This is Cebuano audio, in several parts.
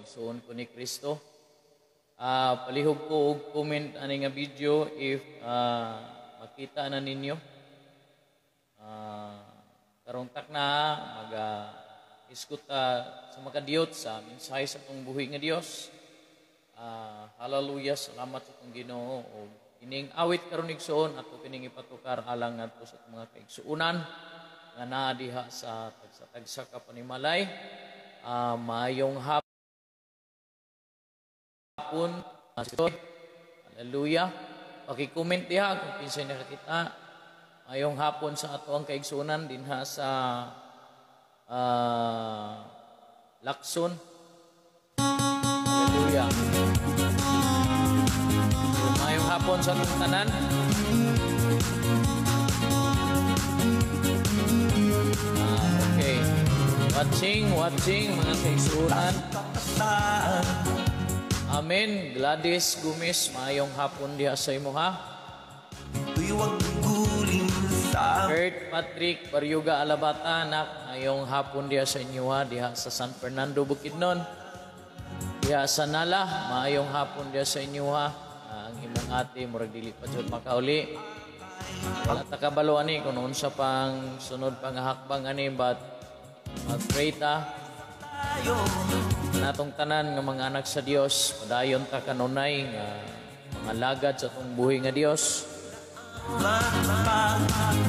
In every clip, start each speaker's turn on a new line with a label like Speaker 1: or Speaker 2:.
Speaker 1: Mga igsuon ko ni Kristo. Palihog ko og comment ani nga video if makita na ninyo. Karong takna maga iskut ta sa makadiyot sa mensahe sa atong buhi nga Dios. Hallelujah, salamat sa atong Ginoo og kining awit karon, igsuon, ato kining ipatukar alang ngadto sa atong mga kaigsuonan nga naa diha sa tagsa-tagsa ka panimalay. Maayong hapon. Hallelujah. Paki-comment diha kung kinsay nakakita. Maayong hapon sa ato ang kaigsuonan dinha sa Lacson. Hallelujah. So, maayong hapon sa atong tanan. Okay. Watching, watching mga kaigsuonan. Amen. Gladys Gumis, maayong hapon diha sa imo ha. Kurt Patrick Baryuga Alabata, anak, maayong hapon diha sa inyo ha, diha sa San Fernando, Bukidnon. Diha sa Nala, maayong hapon diha sa inyo ha. Ang imong ate, murag dili pa jud makauli. Wala ta kabalo ani kung unsa pang sunod pang hakbang ani, but mag-pray ta natong tanan nga mga anak sa Dios, padayon ta kanunay nga mga lagad sa atong buhi nga Dios.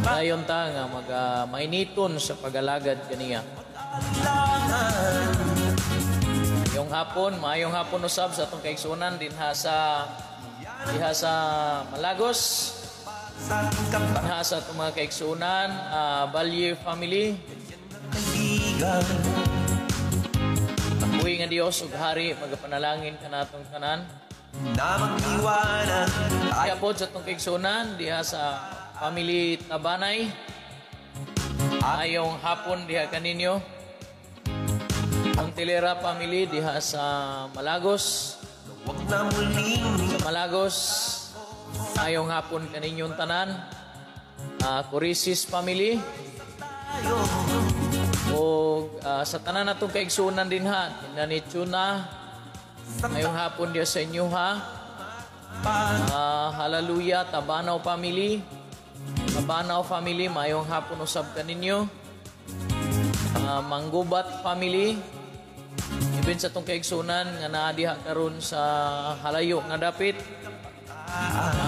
Speaker 1: Padayon ta nga maga mainiton sa pagalagad kaniya. Maayong hapon, maayong hapon usab sa atong kaigsuonan dinha sa Malagos. Dinha sa atong mga kaigsuonan, Balye family. Buhi nga Dios ug hari, magapanalangin kanatong tanan. Diha pod sa atong kaigsuonan diha sa family Tabanay. Maayong hapon diha kaninyo. Montelera family diha sa Malagos. Sa Malagos, maayong hapon kaninyong tanan. Corisis family. O sa tanan natong kaigsuonan dinha, ni Chuna, maayong hapon diha sa inyo ha. Hallelujah, Tabanaw family. Tabanaw family, maayong hapon usab kaninyo. Manggubat family. Ibin sa atong kaigsuonan nga naa diha karon sa halayo nga dapit.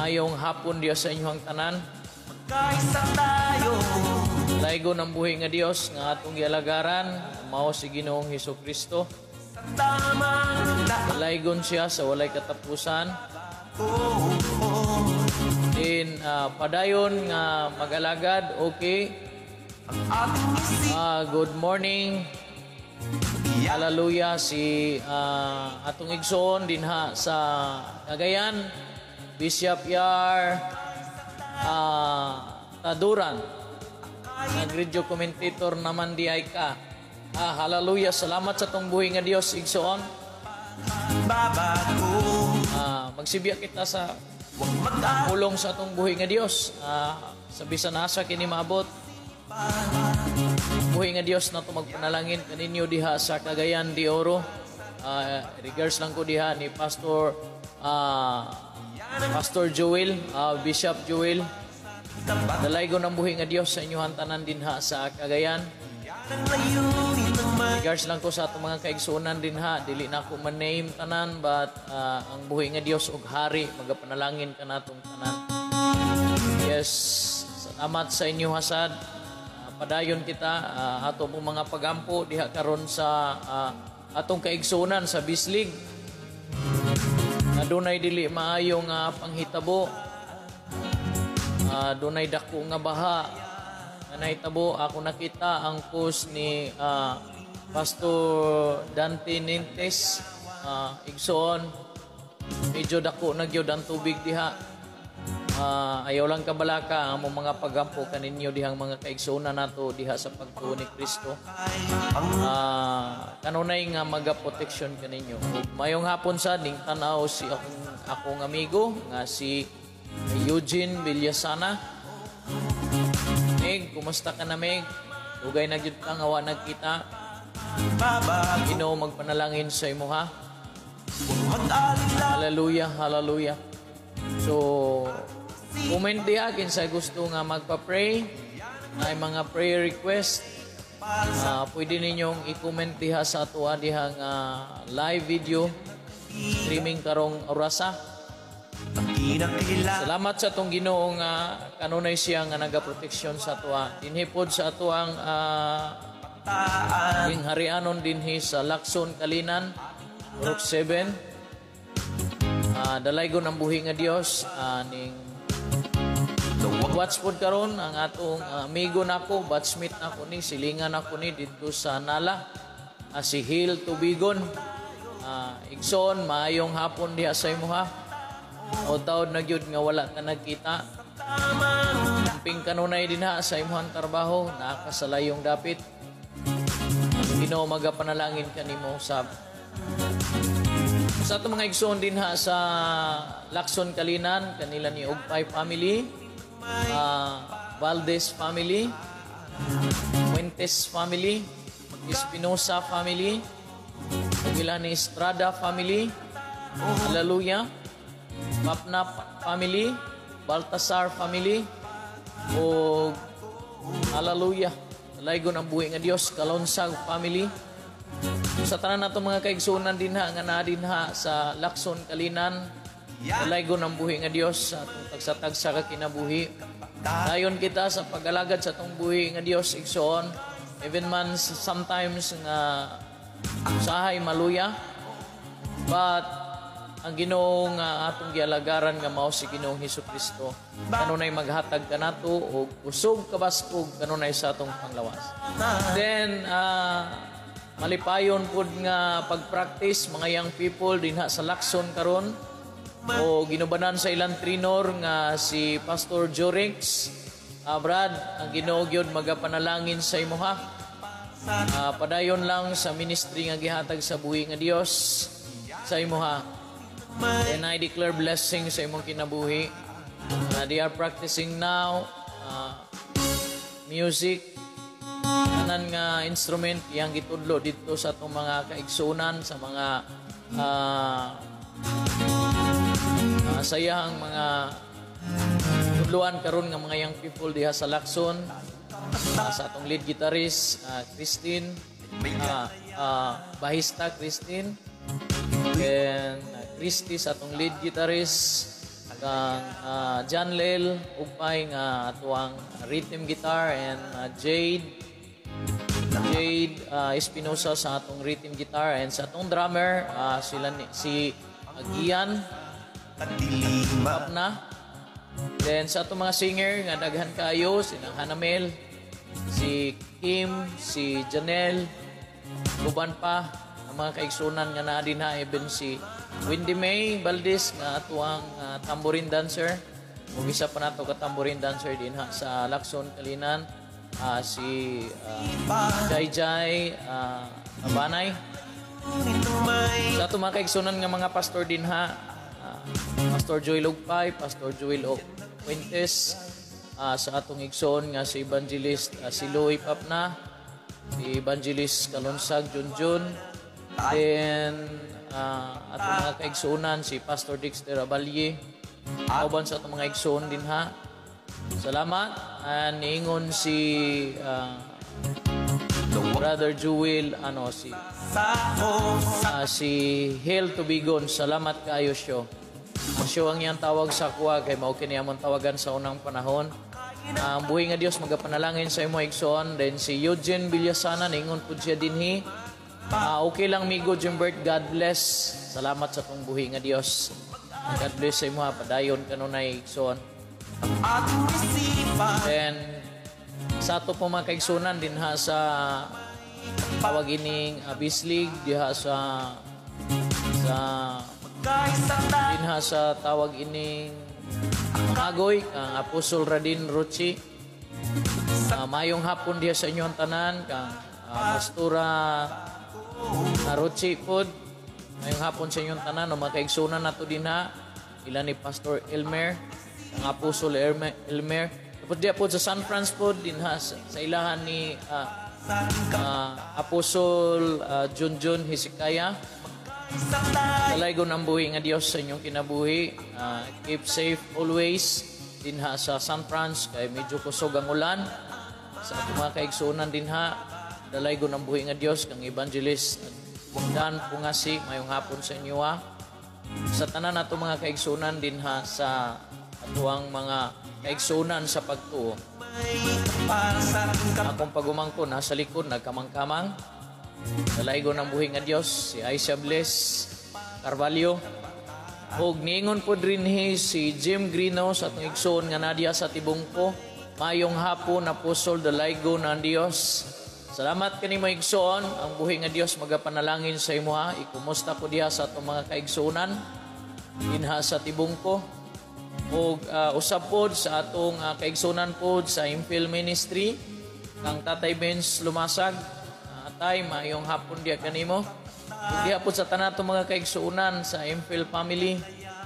Speaker 1: Maayong hapon diha sa inyong tanan. Laygo ng buhi nga Dios nga atong gialagaran, mao si Ginoong Hesus Kristo. Laygon siya sa walay katapusan. Din padayon nga magalagad, okay. Good morning. Hallelujah, si atong igsoon dinha sa Cagayan, Bishop Yar Taduran. Nag-radio commentator naman di ay ka. Hallelujah, salamat sa tong buhi nga Dios, igsoon. Magsibya kita sa pulong sa atong buhi nga Dios. Sa bisan asa kini maabot. Buhi nga Dios na to magpanalangin kaninyo diha sa Cagayan de Oro. Regards lang ko diha ni Pastor Joel, Bishop Joel. Dalaygo ng buhi nga Dios sa inyong tanan dinha sa Cagayan. Regards lang ko sa atong mga kaigsuonan dinha, dili na ako man-name tanan, but ang buhi nga Dios ug hari magapanalangin kanatong tanan. Yes, salamat sa inyo hasad. Padayon kita ato pong mga pagampo diha karon sa atong kaigsuonan sa Bislig. Nga dunay dili maayo nga panghitabo. Dunay dako nga baha nga nahitabo. Ako nakita ang post ni Pastor Dante Nintes, igsoon, medyo dako na gyud ang tubig diha. Ayaw lang kabalaka ang among mga pagampo kaninyo dihang mga kaigsuonan nato diha sa pagtuo ni Kristo. Kanunay nga maga-protection kaninyo. Ug mayong hapon sa ning tan-aw si akong amigo nga si Eugene Villasana. Meg, kumusta ka na, Meg? Dugay na gyud ka nga wa nagkita.
Speaker 2: Babago.
Speaker 1: Ginoo magpanalangin sa imuha.
Speaker 2: Mag-alila.
Speaker 1: Hallelujah, hallelujah. So, comment diha kinsa gusto nga magpa-pray, ay mga prayer request. Pwede ninyong i-comment diha sa atoa diha nga live video streaming karong orasa.
Speaker 2: Ang kinakailangan.
Speaker 1: Salamat sa atong Ginoo nga kanunay siya nga nagaproteksyon sa atoa. Dinhi pod sa atoang ing harianon dinhi sa Lacson, Calinan, Purok 7. Dalaygon ang buhi nga Dios ning watch pod karon ang atong amigo nako, batchmate nako ni, silingan nako ni didto sa Nala, si Hil Tubigon. Igsoon, maayong hapon diha sa imuha. O taod na gyud nga wala ta nagkita. Amping kanunay dinha sa imuhang trabaho, naa ka sa layong dapit. Ang Ginoo magapanalangin kanimo usab. Sa atong mga igsoon dinha sa Lacson Calinan, kanila ni Ugpay family, Valdez family, Fuentes family, Espinosa family, ug ila ni Estrada family, hallelujah, Mapna family, Baltasar family, ug hallelujah, dalaygon ang buhi nga Dios, Kalonsag family. Sa tanan nato mga kaigsuonan dinha nga naa dinha sa Lacson Calinan, dalaygon ang buhi nga Dios sa atong tagsa-tagsa ka kinabuhi. Dayon kita sa pag-alagad sa atong buhi nga Dios, igsoon, even man sometimes nga usahay maluya, but ang Ginoo nga atong gialagaran nga mao si Ginoong Hesus Kristo, kanunay maghatag kanato og kusog, kabaskog kanunay sa atong panglawas. Then malipayon pud nga pag-practice mga young people dinha sa Lacson karon o ginubanan sa ilang trainer nga si Pastor Jorix. Brad, ang Ginoo gyud magapanalangin sa imuha. Padayon lang sa ministry nga gihatag sa buhi nga Dios sa imuha. And I declare blessing sa imong kinabuhi. They are practicing now music, tanan nga instrument iyang gitudlo didto sa atong mga kaigsunan sa mga sayang mga tudluan karon nga mga young people diha sa Lacson, sa atong lead guitarist Christine, bahista Christine, then Christy sa atong lead guitarist, kang John Lel Ugpay nga atuang rhythm guitar, and Jade Jade Espinosa sa atong rhythm guitar, and sa atong drummer sila ni, si Gian
Speaker 2: Kadilima.
Speaker 1: Na. Then sa atong mga singer nga daghan kayo, sila Hanamel, si Kim, si Janelle, uban pa ang mga kaigsunan nga naa dinha, even si Wendy May Valdez nga atuang tambourine dancer, ug isa pa nato ka tambourine dancer dinha sa Lacson Calinan, si Jai Jai Abanay. Sa atong mga kaigsunan nga mga pastor dinha, Pastor Joel Ugpay, Pastor Joel O. Fuentes, sa atong igsoon nga si Evangelist si Louie Papna, si Evangelist Kalonsag Junjun, then atong mga kaigsuonan si Pastor Dexter Abalye, kauban sa atong mga igsoon dinha. Salamat. And niingon si Brother Jewel, ano si si Hail Tubigon, salamat kaayo siyo. Siyo ang iyang tawag sa kuha kay mao kini among tawagan sa unang panahon. Ang buhi nga Dios magapanalangin sa imo, igsoon. Then si Eugene Villasana, ningon pud siya dinhi. Okay lang, migo Jimbert, God bless. Salamat sa tong buhi nga Dios. God bless sa imo ha, padayon kanunay, igsoon. Then sa ato po mga kaigsunan dinha sa tawag ining Bislig diha sa dinha sa tawag ining Mangagoy, kang Apostol Radin Rucci. Mayong hapon diha sa inyong tanan, kang Pastora Rucci pod. Mayong hapon sa inyong tanan, o mga kaigsunan nato dinha ila ni Pastor Elmer, ang Apostol Elmer. Tapos diha pod sa San Francisco dinha sa ilahan ni
Speaker 2: Sa ating
Speaker 1: Apostle Junjun Hezekiah.
Speaker 2: Kapisa tayo.
Speaker 1: Dalaygon ang buhi nga Dios sa inyong kinabuhi. Keep safe always dinha sa San Franz kay medyo kusog ang ulan. Sa atong mga kaigsuonan dinha, dalaygon ang buhi nga Dios kang Evangelist Dan Pungasi, mayong hapon sa inyo ha. Sa tanan nato mga kaigsuonan dinha sa atuang mga kaigsuonan sa pagtuo.
Speaker 2: Para sa ating
Speaker 1: Akong pagumangko nasa likod, nagkamang-kamang. Dalaygon ang buhi nga Dios, si Aisha Bliss Carvalho. Og niingon po drinhi si Jim Grino sa atong igsoon nga nadia sa Tibungko. Mayong hapon, Apostol, dalaygon ang Dios. Salamat kanimo, igsoon, ang buhi nga Dios magapanalangin sa imo ha. Ikumusta ko diha sa atong mga kaigsuonan dinha sa Tibungko. Og usab pod sa atong kaigsuonan pod sa Infill Ministry kang Tatay Benz Lumasag. Tay, maayong hapon diha kanimo. Ug diha pod sa tanan atong mga kaigsuonan sa Infill family.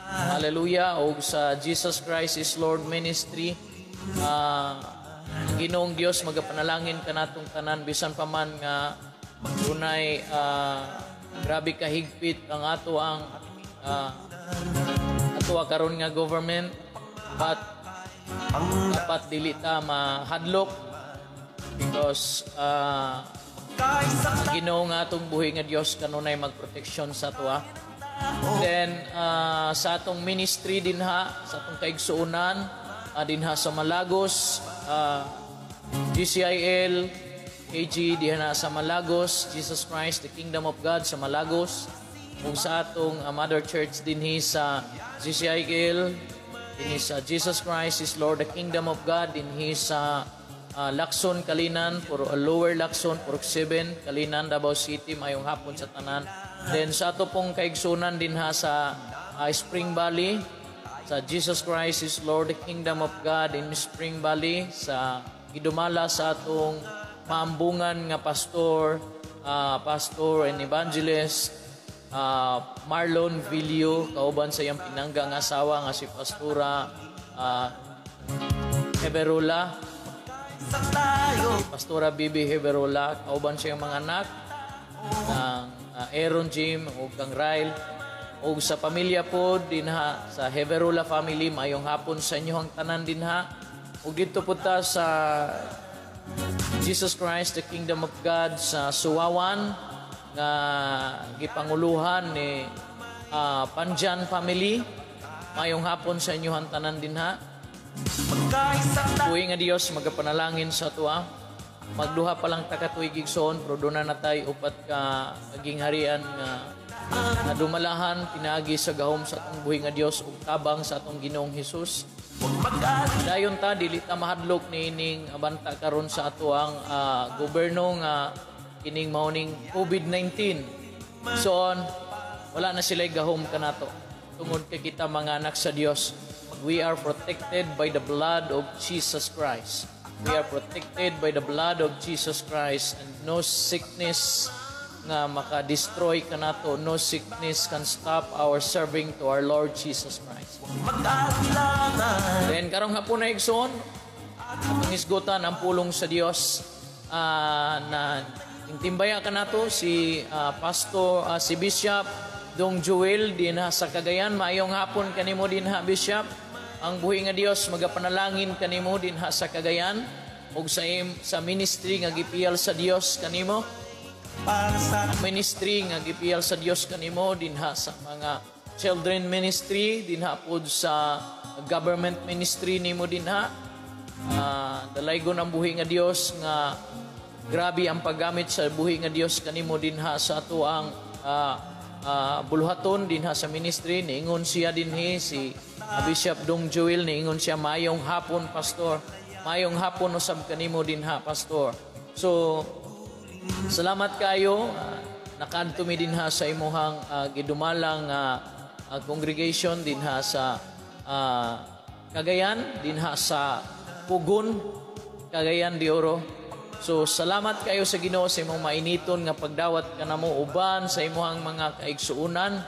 Speaker 1: Hallelujah. Og sa Jesus Christ is Lord Ministry. Ang Ginoong Dios magapanalangin kanatong tanan bisan pa man nga dunay grabe kahigpit ang ato ang ato karon nga government, but dapat dili ta mahadlok because ang Ginoo nga atong buhi nga Dios kanunay magproteksyon sa atoa. Then sa atong ministry dinha, sa atong kaigsuonan dinha sa Malagos, GCIL KG diha na sa Malagos, Jesus Christ the Kingdom of God sa Malagos, ug sa atong Mother Church dinhi sa GCIL dinhi sa Jesus Christ is Lord the Kingdom of God dinhi sa Lacson, Calinan, puro Lower Lacson, Purok 7, Calinan, Davao City, mayong hapon sa tanan. Then sa ato pong kaigsunan dinha sa Spring Valley, sa Jesus Christ is Lord the Kingdom of God in Spring Valley, sa gidumala sa atong maambungan nga pastor, pastor and evangelist Marlon Villo, kauban sa iyang pinangga nga asawa nga si Pastora Heberula, si Pastora Bibi Heberola, kauban siyang mga anak ng Aaron Jim ug kang Ryle, ug sa pamilya po dinha sa Heberola family, mayong hapon sa inyo ang tanan dinha. Ug didto po ta sa Jesus Christ the Kingdom of God sa Suwawan nga gipanguluhan ni Panjan family, mayong hapon sa inyo ang tanan dinha. Buhi nga Dios magapanalangin sa atoa. Magduha pa lang ta ka tuig, igsoon, pero duna na tay upat ka gingharian nga nga dumalahan pinaagi sa gahom sa atong buhi nga Dios ug tabang sa atong Ginoong Hesus. Dayon ta, dili ta mahadlok niining banta karon sa atoang gobyerno nga kining mao ning COVID-19. So on, wala na sila gahom kanato. Tungod kay kita mga anak sa Dios, we are protected by the blood of Jesus Christ. We are protected by the blood of Jesus Christ and no sickness nga maka-destroy kanato, no sickness can stop our serving to our Lord Jesus Christ. Then karong hapon na, igsoon, atong hisgutan ang pulong sa Dios na intimbaya kanato si Pastor, si Bishop Dong Joel dinha sa Cagayan. Maayong hapon kanimo dinha, Bishop. Ang buhi nga Dios magapanalangin kanimo dinha sa Cagayan ug sa ministry nga gipiyal sa Dios kanimo.
Speaker 2: Para sa
Speaker 1: Ministry nga gipiyal sa Dios kanimo dinha sa mga children ministry dinha pod, sa government ministry nimo dinha. Dalaygon ang buhi nga Dios nga grabe ang paggamit sa buhi nga Dios kanimo dinha sa atoang buluhaton dinha sa ministry. Niingon siya dinhi, si Bishop Dong Joel, niingon siya, "Mayong hapon, Pastor." Mayong hapon usab kanimo dinha, Pastor. So salamat kayo. Nakaadto mi dinha sa imuhang gidumalang congregation dinha sa Cagayan, dinha sa Pugon, Cagayan de Oro. So salamat kayo sa Ginoo sa imong mainiton nga pagdawat kanamo uban sa imuhang mga kaigsuonan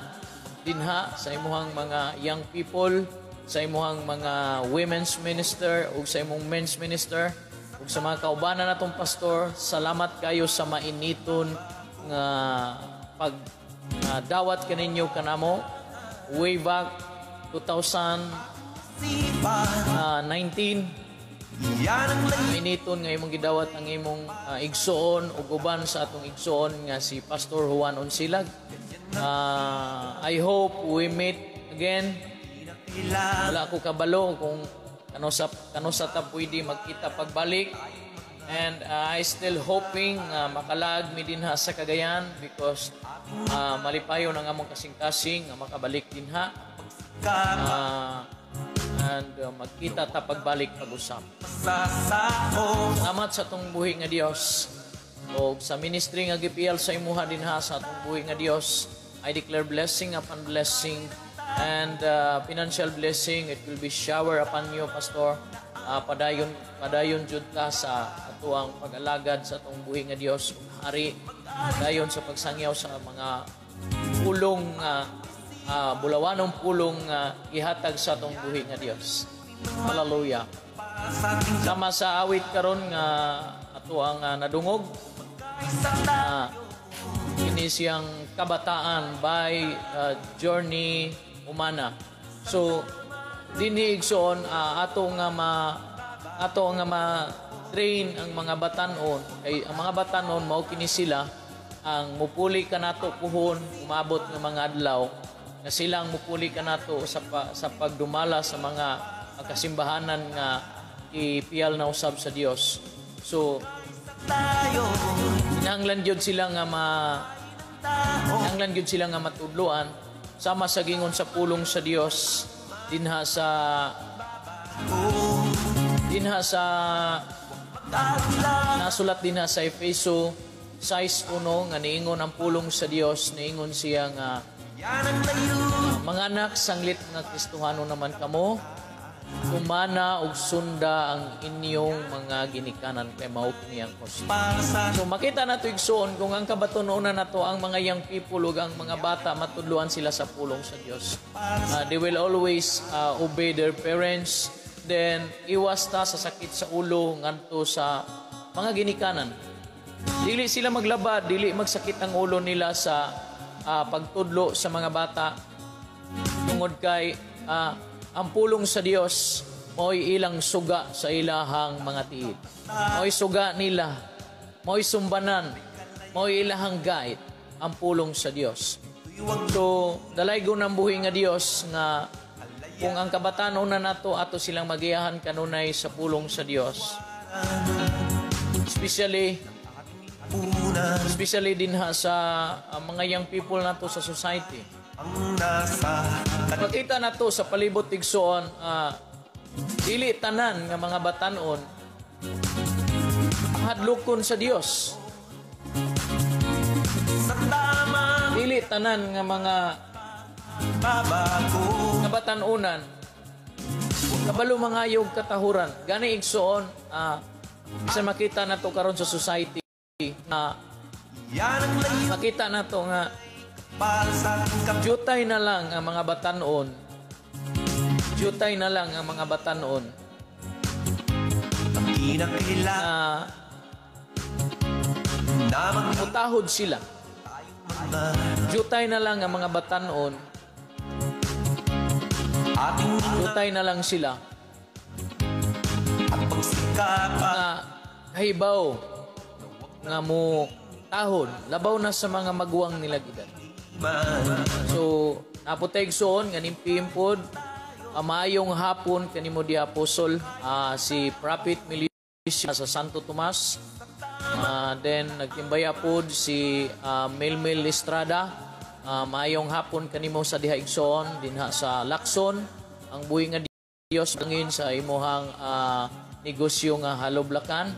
Speaker 1: dinha, sa imuhang mga young people, sa imuhang mga women's minister ug sa imong men's minister. Ug sa mga kaubanan natong pastor, salamat kayo sa mainiton nga pag dawat kaninyo kanamo way back 2019.
Speaker 2: Yan ang layo.
Speaker 1: Mainiton nga imong gidawat ang imong igsuon ug uban sa atong igsuon nga si Pastor Juan Onsilag. I hope we meet again. Wala ko kabalo kung kano sa ta pwede magkita pagbalik. And I still hoping makalag mi dinha sa Cagayan because malipayon ang among kasing-kasing nga makabalik dinha. And magkita ta pagbalik pag-usap. Salamat sa atong buhi nga Dios o sa ministry nga gipiyal sa imuha dinha sa atong buhi nga Dios. I declare blessing upon blessing and financial blessing. It will be shower upon you, Pastor. Padayon padayon jud ka sa atuang pag-alagad sa atong buhi nga Dios ug Hari. Padayon sa pagsangyaw sa mga pulong bulawanong pulong nga ihatag sa atong buhi nga Dios. Hallelujah. Sama sa awit karon nga ato ang nadungog. Kini siyang "Kabataan" by Journey Umana. So dinhi, igsoon, ato nga ma train ang mga batanon kay ang mga batanon mao kini sila ang mupuli kanato puhon, umabot nga mga adlaw nga sila ang mupuli kanato sa pagdumala sa mga kasimbahanan nga ipiyal na usab sa Dios. So kinahanglan gyud sila nga matudloan sama sa gingon sa pulong sa Dios dinha sa nasulat dinha sa Efeso 6:1 nga niingon ang pulong sa Dios, niingon siya nga, "Mga anak, sanglit nga Kristohano naman kamo, tumana og sunda ang inyong mga ginikanan kay mao kini ang husto." So makita nato, igsoon, kung ang kabatunonan nato ang mga young people ug ang mga bata matudloan sila sa pulong sa Dios. They will always obey their parents. Then iwas ta sa sakit sa ulo ngadto sa mga ginikanan. Dili sila maglabad, dili magsakit ang ulo nila sa pagtudlo sa mga bata tungod kay ang pulong sa Dios mao'y ilang suga sa ilahang mga tiil. Mao'y suga nila, mao'y sumbanan, mao'y ilahang guide ang pulong sa Dios. So, dalaygon ang buhi nga Dios nga kung ang kabataan una nato ato silang magiyahan kanunay sa pulong sa Dios. Especially dinha sa mga young people nato sa society. Makita nato sa palibot, igsoon, dili tanan nga mga batanon hadlokon sa Dios. Dili tanan nga mga kabatanunan kabalo mangayog katahuran. Gani, igsoon, bisan makita nato karon sa society na makita nato nga jutay na lang ang mga batanon, jutay na lang ang mga batanon na mutahod sila. Jutay na lang ang mga batanon, jutay na lang sila nga kahibaw nga mo tahod labaw na sa mga maguwang nila edad. So, naputay, igsoon, nga nimpimpod, maayong hapon kanimo di apostol, si Prophet Milicia sa Santo Tomas. Then nagtimbaya pod si Melmel Estrada. Maayong hapon kanimo sa diha, igsoon, dinha sa Lacson. Ang buhi nga Dios angin sa imuhang negosyo nga haloblakan.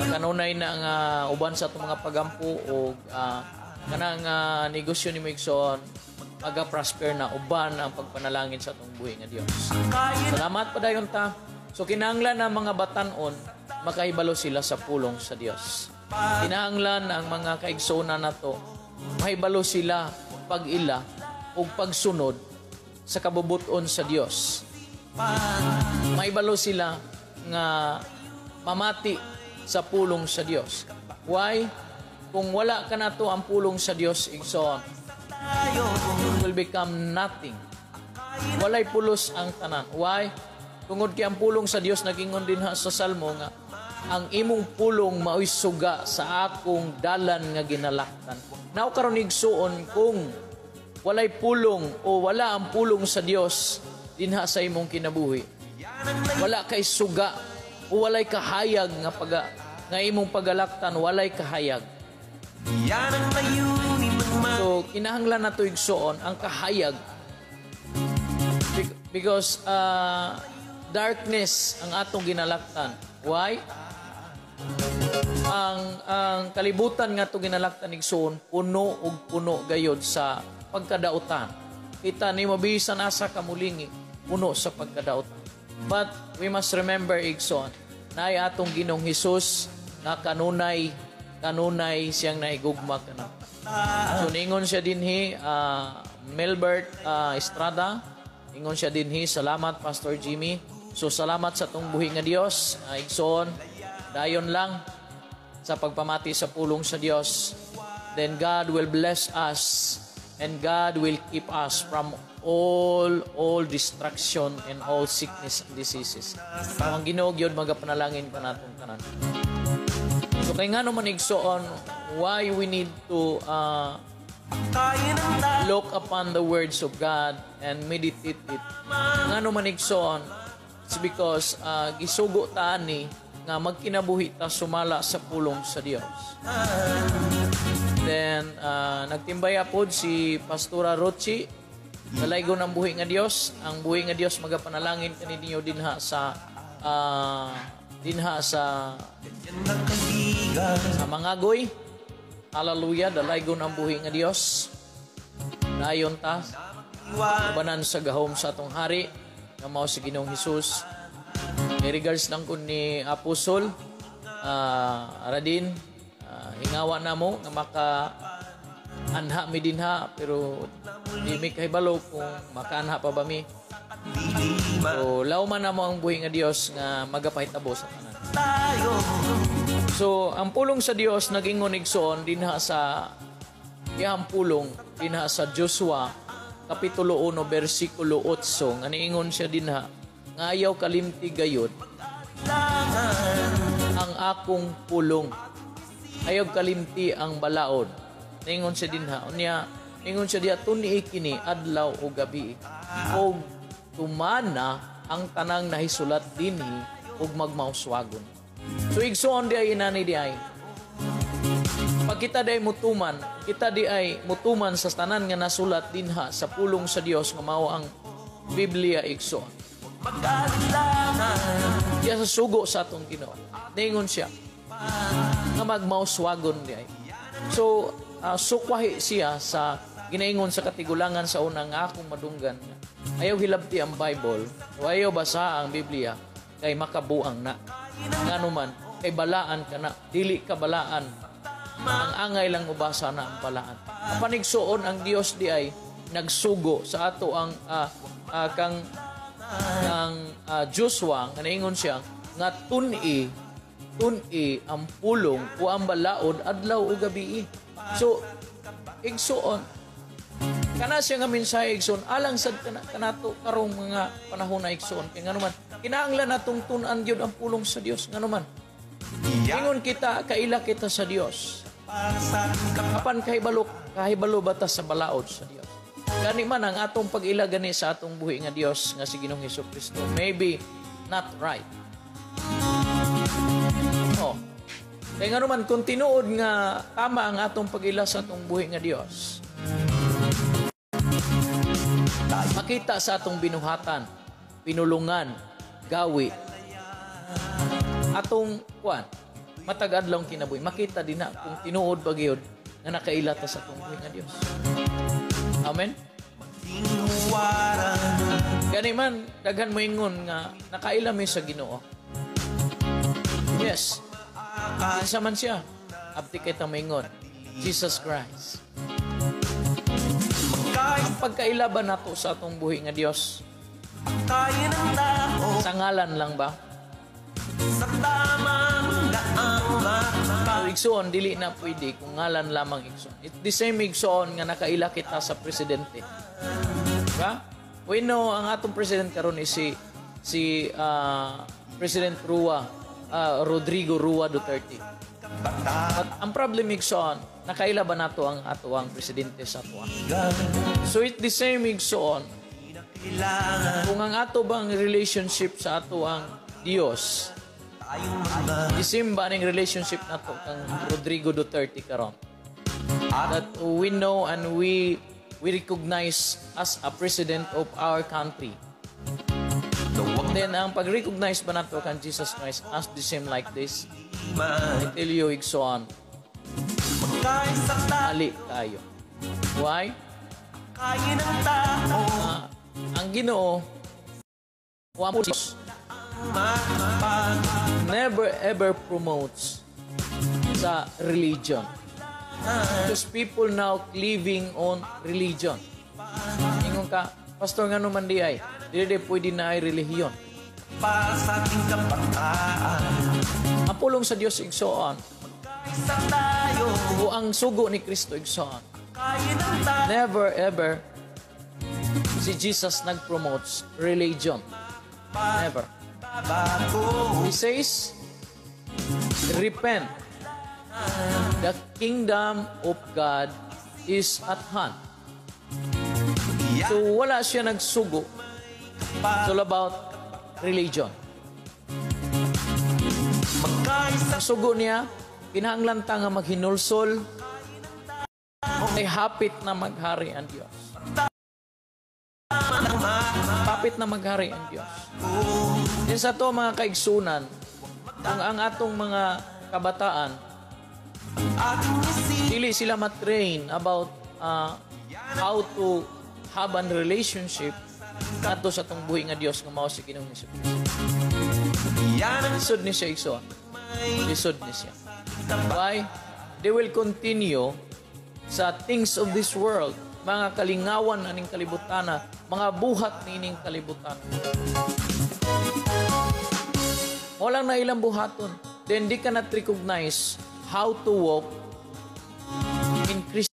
Speaker 1: Kanunay na nga uban sa atong mga pagampo og kanang negosyo ni igsoon maga-prosper na uban ang pagpanalangin sa atong buhi nga Dios. Salamat, padayon ta. So kinahanglan ang mga batanon makahibalo sila sa pulong sa Dios. Kinahanglan ang mga kaigsoona nato mahibalo sila pag-ila ug pagsunod sa kabubuton sa Dios. Mahibalo sila nga Mamati sa pulong sa Dios. Why? Kung wala kanato ang pulong sa Dios, igsoon, it will become nothing. Walay pulos ang tanan. Why? Tungod kay ang pulong sa Dios nagingon dinha sa Salmo nga ang imong pulong maoy suga sa akong dalan nga ginalaktan. Now karon, igsuon, kung walay pulong o wala ang pulong sa Dios dinha sa imong kinabuhi, wala kay suga o walay kahayag nga paga nga imong pagalaktan, walay kahayag.
Speaker 2: Yan ang layunin ng mga
Speaker 1: So kinahanglan nato, igsuon, ang kahayag because darkness ang atong ginalaktan. Why? Ang kalibutan nga atong ginalaktan, igsuon, puno og puno gayod sa pagkadautan. Kita nimo bisan asa ka mulingi, puno sa pagkadautan. But we must remember, igsoon, naay atong Ginoong Hesus nga kanunay kanunay siyang naigugma kana. So ningon siya dinhi, Melbert Estrada, ingon siya dinhi, "Salamat, Pastor Jimmy." So salamat sa atong buhi nga Dios, igsoon, dayon lang sa pagpamati sa pulong sa Dios. Then God will bless us and God will keep us from all destruction and all sickness and diseases. So, ang Ginoo gyud magapanalangin kanatong tanan. So kay ngano man, igsoon, why we need to
Speaker 2: Kaya ng tao
Speaker 1: look upon the words of God and meditate it? Ngano man, igsoon, it's because gisugo ta ani nga magkinabuhi ta sumala sa pulong sa Dios. Then nagtimbaya pod si Pastora Rochi. Dalaygon ang buhi nga Dios. Ang buhi nga Dios magapanalangin kaninyo dinha sa
Speaker 2: Yan ang kaibigan
Speaker 1: sa Mangagoy. Hallelujah, dalaygon ang buhi nga Dios. Dayon ta
Speaker 2: Iwan
Speaker 1: ubanan sa gahom sa atong hari nga mao si Ginoong Hesus. May regards lang kun ni Apostol Radin, hingawa namo nga maka anha mi dinha, pero di mi kahibalo kung makaanha pa ba mi.
Speaker 2: Dilima
Speaker 1: So lawman namo ang buhi nga Dios nga magapahitabo sa tanan.
Speaker 2: Tayo
Speaker 1: So, ang pulong sa Dios nagingon, igsoon, dinha sa iyang pulong dinha sa Joshua kapitulo 1 bersikulo 8 nga niingon siya dinha nga ayaw kalimti gayud ang akong pulong. Ayaw kalimti ang balaod. Niingon siya dinha. Unya, ningon siya diha, tun-i kini adlaw o gabi og tumana ang tanang nahisulat dinhi ug magmauswagon. So igsoon, di ay inani di ay. Pag kita di ay mutuman, kita di ay mutuman sa tanan nga nasulat dinha sa pulong sa Dios nga mao ang Biblia, igsoon.
Speaker 2: Mag-alinlangan
Speaker 1: Diya sa sugo sa atong Ginoo. Ningon siya nga magmauswagon di ay. So, sukwahi siya sa ginaingon sa katigulangan sa una nga akong madunggan nga ayaw hilabti ang Bible o ayaw basa ang Biblia kay makabuang na. Ngano man, kay balaan ka na, dili ka balaan. Ang angay lang ubasa na ang balaan. Apan, igsuon, ang Dios di ay nagsugo sa ato ang kang ang Joshua nga naingon siya nga tun-i tun-i ang pulong o ang balaod adlaw o gabi. So igsuon, kana siya nga mensahe, igsuon, alang sad kana kanato karong mga panahon na, igsuon, kay ngano man kinahanglan natong tun-an gyud ang pulong sa Dios. Ngano man, ingon kita kaila kita sa Dios.
Speaker 2: Para sa ating
Speaker 1: Apan kahibalo kahibalo ba ta sa balaod sa Dios? Gani man ang atong pag-ila gani sa atong buhi nga Dios nga si Ginoong Hesus Kristo maybe not right. Oh. Kaya nga naman, kung tinuod nga tama ang atong pag-ila sa atong buhi nga Dios, makita sa atong binuhatan, pinulungan, gawi, atong kuan, matag adlaw kinabuhi, makita din na kung tinuod ba gyud nga nakaila ta sa atong buhi nga Dios. Amen.
Speaker 2: Huwaran
Speaker 1: Gani man, daghan mo ingon nga nakaila mi sa Ginoo. Yes. Kinsa man siya? Abti kay ta moingon, Jesus Christ.
Speaker 2: Magkais
Speaker 1: Ang pagkaila ba nato sa atong buhi nga Dios?
Speaker 2: Kaya ng tao
Speaker 1: Sa ngalan lang ba?
Speaker 2: Sa tamang daang
Speaker 1: So, igsuon, dili na pwede kung ngalan lamang, igsuon. It's the same, igsuon, nga nakaila kita sa presidente. Diba? We know ang atong president karon is si President Rua, Rodrigo Rua Duterte. But ang problem, igsoon, nakaila ba nato ang ato ang presidente sa atoa? So it the same, igsoon, kung ang ato bang relationship sa ato ang Dios, the same ba ning relationship nato kang Rodrigo Duterte karon? That we know and we recognize as a president of our country. Then ang pag-recognize ba nato kang Jesus Christ as the same like this? I tell you, igsoon, mali tayo. Why? Ang Ginoo, wa mo Diyos, never ever promotes sa religion. Because people now living on religion. Ingon ka, "Pastor, nga naman di ay, dili di pwede na ay relihiyon."
Speaker 2: Para sa ating kabataan.
Speaker 1: Ang pulong sa Dios, igsoon,
Speaker 2: Isa tayo.
Speaker 1: O ang sugo ni Kristo, igsoon,
Speaker 2: Kaya ng tao.
Speaker 1: Never ever si Jesus nag-promotes religion. Never.
Speaker 2: Bago.
Speaker 1: He says, "Repent. The kingdom of God is at hand." So wala siya nagsugo. It's all about religion.
Speaker 2: Magkaisa
Speaker 1: Ang sugo niya, kinahanglan ta nga maghinulsol ay hapit na maghari ang Diyos. Hapit na maghari ang Diyos. Din sa to, mga kaigsunan, kung ang atong mga kabataan,
Speaker 2: ating isip
Speaker 1: dili sila matrain about how to have a relationship kadto sa atong buhi nga Dios nga mao si Ginoong Hesus.
Speaker 2: Yan ang
Speaker 1: Lisod ni siya, igsoon. Lisod ni siya. Why? They will continue sa things of this world, mga kalingawan aning kalibutana, mga buhat niining kalibutan. Walang na ilang buhaton. Then di ka not recognize how to walk in Christian.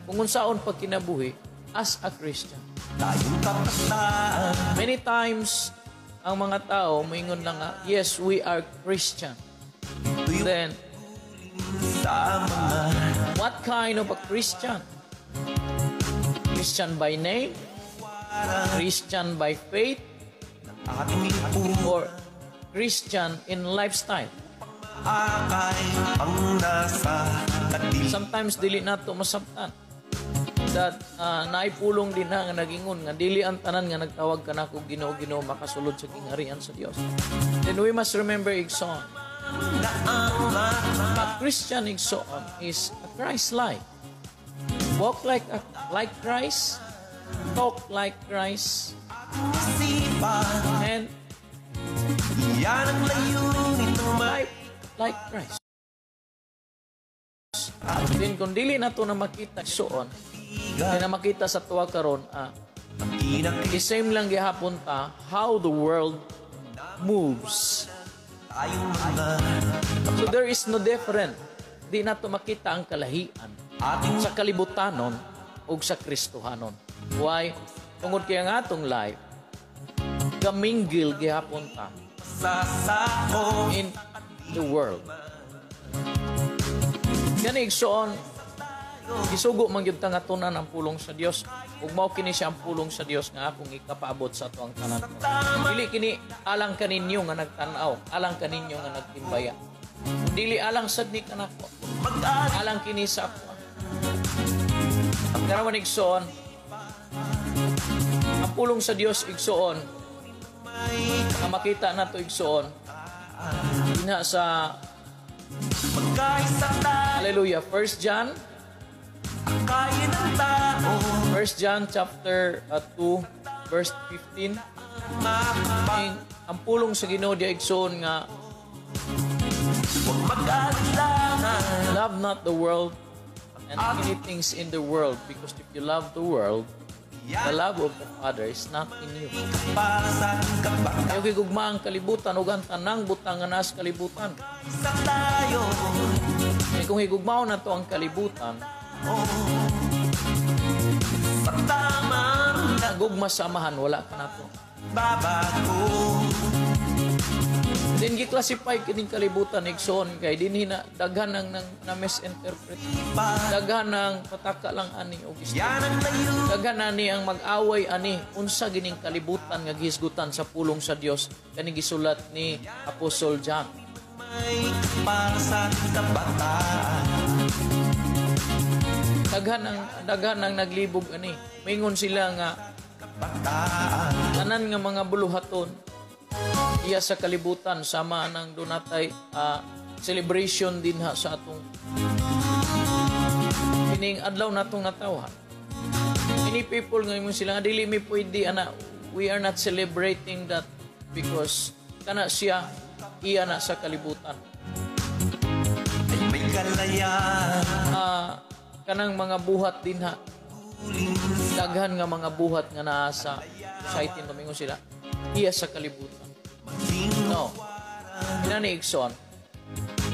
Speaker 1: Kung unsaon pagkinabuhi as a Christian.
Speaker 2: Tayong kabataan.
Speaker 1: Many times, ang mga tao, moingon lang nga, "Yes, we are Christian." Then,
Speaker 2: Sa mga
Speaker 1: what kind of a Christian? Christian by name? Christian by faith?
Speaker 2: Ating lipunan.
Speaker 1: Or Christian in lifestyle?
Speaker 2: Akay ang nasa kadiliman.
Speaker 1: Sometimes, dili nato masabtan that naipulong din na nga nagingon nga dili ang tanan nga nagtawag kanako "Ginoo, Ginoo" makasulod sa gingharian sa Dios. Then we must remember, igsoon, a Christian, igsoon, is a Christ-like. Walk like Christ, talk like Christ,
Speaker 2: Isipan
Speaker 1: and
Speaker 2: Yan ang layunin ng may
Speaker 1: life like Christ. Then kung dili na to na makita, igsoon, di na makita sa tuwa karon, the same lang gihapon ta how the world moves.
Speaker 2: Tayong mga
Speaker 1: So there is no different. Di na to makita ang kalahian
Speaker 2: ating
Speaker 1: sa kalibutanon ug sa Kristohanon. Why? Tungod kay ang atong life gaminggil gihapon ta
Speaker 2: sasako
Speaker 1: in the world. Gani, igsoon, gisugo man gyud ta nga tunan ang pulong sa Dios ug mao kini siya ang pulong sa Dios nga akong ikapaabot sa atuang tanan. Dili kini alang kaninyo nga nagtan-aw, alang kaninyo nga nagtimbaya. Dili alang sad ni kanako. Alang kini sa ako. Karawan, igsoon, ang pulong sa Dios, igsoon, nga makita nato, igsoon, dinha sa
Speaker 2: Magkaisa tayo.
Speaker 1: Hallelujah, 1 John
Speaker 2: Kaya ng tao.
Speaker 1: 1 John chapter 2 verse 15. Ang pulong sa Ginoo diya, igsoon, nga
Speaker 2: Huwag mag-alinlangan.
Speaker 1: "Love not the world and any things in the world, because if you love the world, The love of the Father is not in you.
Speaker 2: Para sa ating kabataan.
Speaker 1: Ayaw higugma ang kalibutan ug ang tanang butang nga naa sa kalibutan.
Speaker 2: Sa tayo.
Speaker 1: Kaya kung higugmaon nato ang kalibutan,
Speaker 2: Sa tamang
Speaker 1: ang gugma sa Amahan wala ka nato.
Speaker 2: Babago.
Speaker 1: Then gi-classify kining kalibutan, igsoon, kay dinhi na daghan ang nang na misinterpret. Daghan ang pataka lang ani og istorya.
Speaker 2: Yan ang layo.
Speaker 1: Daghan ani ang mag-away ani unsa gining kalibutan nga gihisgutan sa pulong sa Dios kani gisulat ni Apostle John.
Speaker 2: May para sa ating kabataan.
Speaker 1: Daghan ang naglibog ani. Mingon sila nga
Speaker 2: Kabataan.
Speaker 1: Tanan nga mga buluhaton iya sa kalibutan, sama nang dunatay celebration dinha sa atong kining adlaw natong natawhan. Many people nga ingon sila nga dili mi pwede ana, we are not celebrating that because kana siya iya na sa kalibutan.
Speaker 2: Ay may kalayaan.
Speaker 1: Kanang mga buhat dinha, daghan nga mga buhat nga naa sa society, tumingon sila iya sa kalibutan.
Speaker 2: Maging
Speaker 1: No. Inani, igsoon,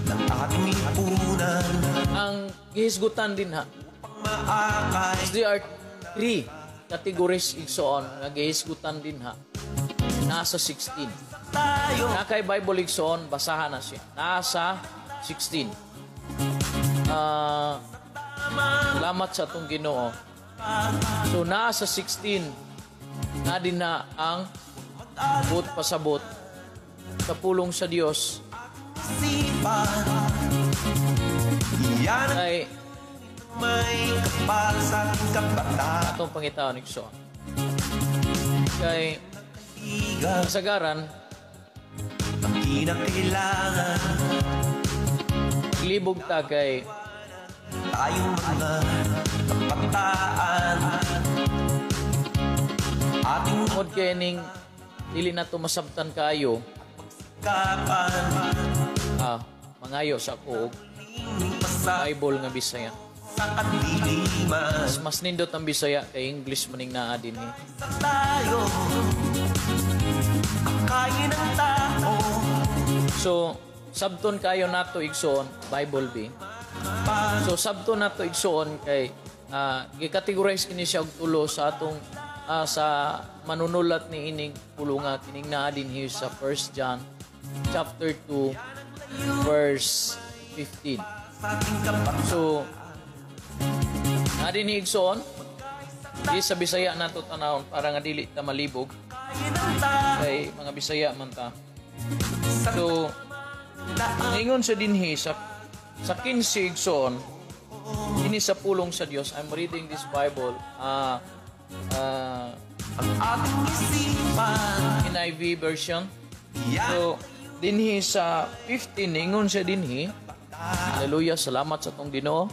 Speaker 2: ng ating lipunan.
Speaker 1: Ang gihisgutan dinha,
Speaker 2: Maakay.
Speaker 1: there are three categories, igsoon, nga gihisgutan dinha. Nasa 16.
Speaker 2: Tayo.
Speaker 1: Na kay Bible, igsoon, basahan na siya. Nasa 16. Salamat sa atong Ginoo. So nasa 16 na din na ang buot pasabot sa pulong sa Dios
Speaker 2: Isipan. Yan ang
Speaker 1: kay
Speaker 2: may kapal sa ating kabataan.
Speaker 1: Atong pangitaon, igsoon. Kay
Speaker 2: Kaibigan.
Speaker 1: kasagaran
Speaker 2: Ang kinakailangan.
Speaker 1: libog ta kay
Speaker 2: tayong mga kabataan. Ating
Speaker 1: tungod kay ning dili na to masabtan kaayo,
Speaker 2: kapan.
Speaker 1: Mangayo sa ako og
Speaker 2: Sa
Speaker 1: Bible nga Bisaya.
Speaker 2: Sa kadiliman.
Speaker 1: Mas nindot ang Bisaya kay English maning naa dinhi.
Speaker 2: Sa tayo. Akayin ang tao.
Speaker 1: So sabton kayo nato, igsoon, Bible B. So sabton nato, igsoon, kay gi-categorize kini siya og tulo sa atong sa manunulat ni ining pulunga kining naa dinhi sa 1 John chapter 2 verse 15.
Speaker 2: Sa ating kabataan.
Speaker 1: So naa dinhi, igsoon, di sa Bisaya nato tanawon para nga dili ta malibog
Speaker 2: Akayin ang tao.
Speaker 1: kay mga Bisaya man ta.
Speaker 2: Sa
Speaker 1: So ningon sa dinhi sa 15, igsoon, ini sa pulong sa Dios. I'm reading this Bible,
Speaker 2: ang ating isipan.
Speaker 1: NIV version.
Speaker 2: Yan
Speaker 1: So dinhi sa 15, ningon siya dinhi. Hallelujah, salamat sa atong Ginoo.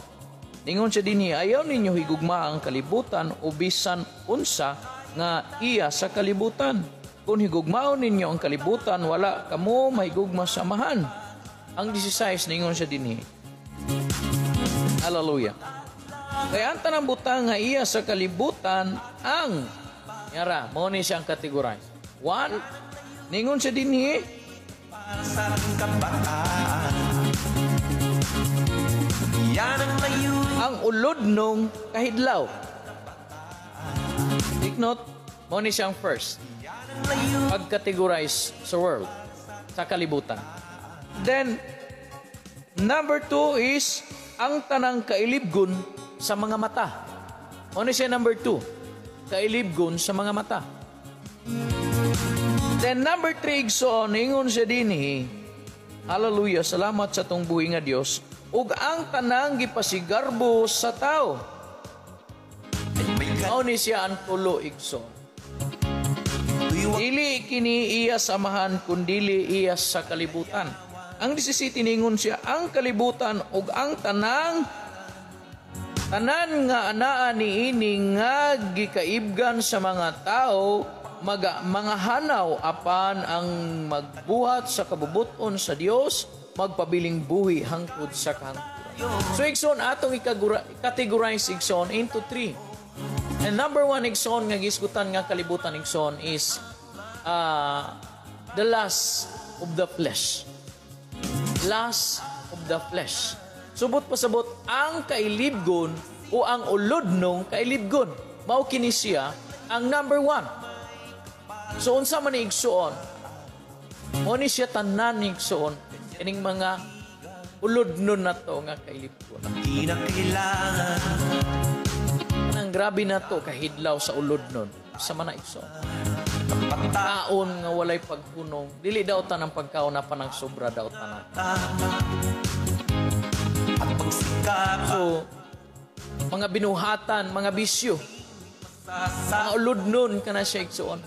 Speaker 1: Ningon siya dinhi, "Ayaw ninyo higugma ang kalibutan o bisan unsa nga iya sa kalibutan. Kung higugmaon ninyo ang kalibutan, wala kamo mahigugma sa Amahan." Ang 16, ningon siya dinhi. Hallelujah. "Kaya ang tanang butang nga iya sa kalibutan ang," yara, mo ni siyang categorize. One, ningon siya dinhi,
Speaker 2: para sa ating kabataan. Yan ang layunin.
Speaker 1: Ang ulodnong kahidlaw. Take note, mo ni siyang first.
Speaker 2: Yan ang layunin.
Speaker 1: Pag-categorize sa world, sa kalibutan. Then, number two is ang tanang kailibgon sa mga mata. Mo ni siya number two, kailibgon sa mga mata. Then number three, igsoon, ingon siya dinhi, hallelujah, salamat sa atong buhi nga Dios, ug ang tanang gipasigarbo sa tao.
Speaker 2: Ay may
Speaker 1: Mao ni siya ang tulo, igsoon.
Speaker 2: katuiwa.
Speaker 1: Dili kini iya sa Amahan kundili iya sa kalibutan. Ang 17, ningon siya, "Ang kalibutan ug ang tanan nga anaa niini nga gikaibgan sa mga tao maga, mga hanaw, apan ang magbuhat sa kabubuton sa Dios magpabiling buhi hangtod sa kahangturan." So igsoon, atong categorize, igsoon, into three. And number one, igsoon, nga gisgutan nga kalibutan, igsoon, is the lust of the flesh. Lust of the flesh. Subot pasabot ang kailibgon o ang ulodnong kailibgon. Mao kini siya ang number one. So unsa man ni, igsoon? Mao ni siya tanan, igsoon, kining mga ulodnon na to nga kailibgon.
Speaker 2: Di na kailangan.
Speaker 1: Nang grabe na to kahidlaw sa ulodnon. Sa man na, igsoon? Kaon nga walay paghunong. Dili daw tanang pagkaon na panang sobra daw tanan.
Speaker 2: At pagsikap.
Speaker 1: So, mga binuhatan, mga bisyo, mga ulodnon ka na siya, igsoon.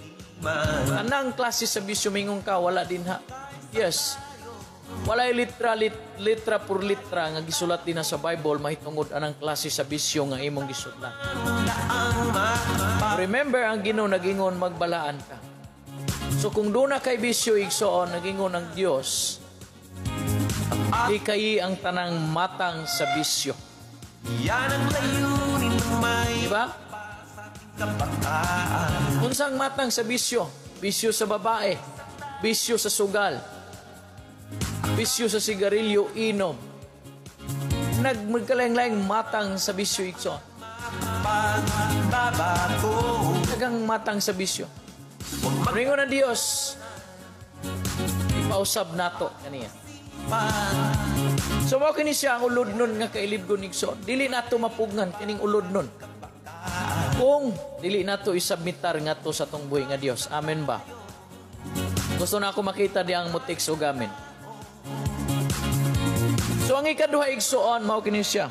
Speaker 1: Anang klase sa bisyo, mingon ka, wala din ha. Yes. Walay litra, litra por litra nga gisulat din na sa Bible mahitungod anang klase sa bisyo nga imong gisudlan. Remember, ang Ginoo nagingon magbalaan ka. So kung duna kay bisyo, igsoon, nagingon ang Dios, likayi ang tanang matang sa bisyo.
Speaker 2: Yan ang layunin ng may
Speaker 1: Di ba?
Speaker 2: kabataan.
Speaker 1: Unsang matang sa bisyo? Bisyo sa babae, bisyo sa sugal, bisyo sa sigarilyo, inom. Nagmagkalaing-laing matang sa bisyo, igsoon.
Speaker 2: Pagbabago.
Speaker 1: Daghang matang sa bisyo. Ringon ng Dios, ipausab nato kaniya. So mao kini siya ang ulodnon nga kailibgon, igsoon. Dili nato mapugngan kining ulodnon kung dili nato isubmitar ngadto sa atong buhi nga Dios. Amen ba? Gusto na ako makita di ang mutik og amen. So ang ikaduha, igsoon, mao kini siya.